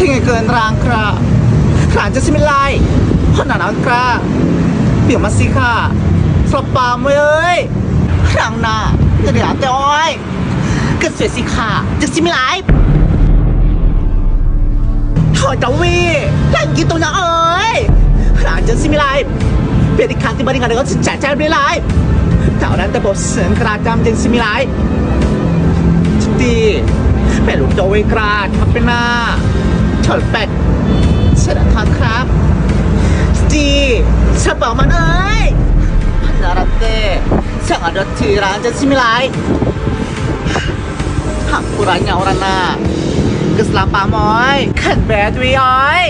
팅이 랑크라 란자 시밀라이 헌나랑크라 삐마시카 슬빠무이 랑나 그래 안돼 그水西卡จะซิมิไลถอยตะวีหลังกินตัวนะเอ้ยหลังจะซิมิไลเปลี่ยนอีกครั้งที่บริการก็จะแจ้งไม่ไลเท่านั้นแต่บทเสียงกระจำจึงซิมิไลดีแม่ลูกโจเวกราดทับเป็นหน้าเฉิดเป็ดเฉิดทางครับดีฉบับมันเอ้ยพันนาราเต้ช่างอดทีร้านจะซิมิไลหักกุรันเงาระนา กสลาปามอยขันแบดวีอ้อย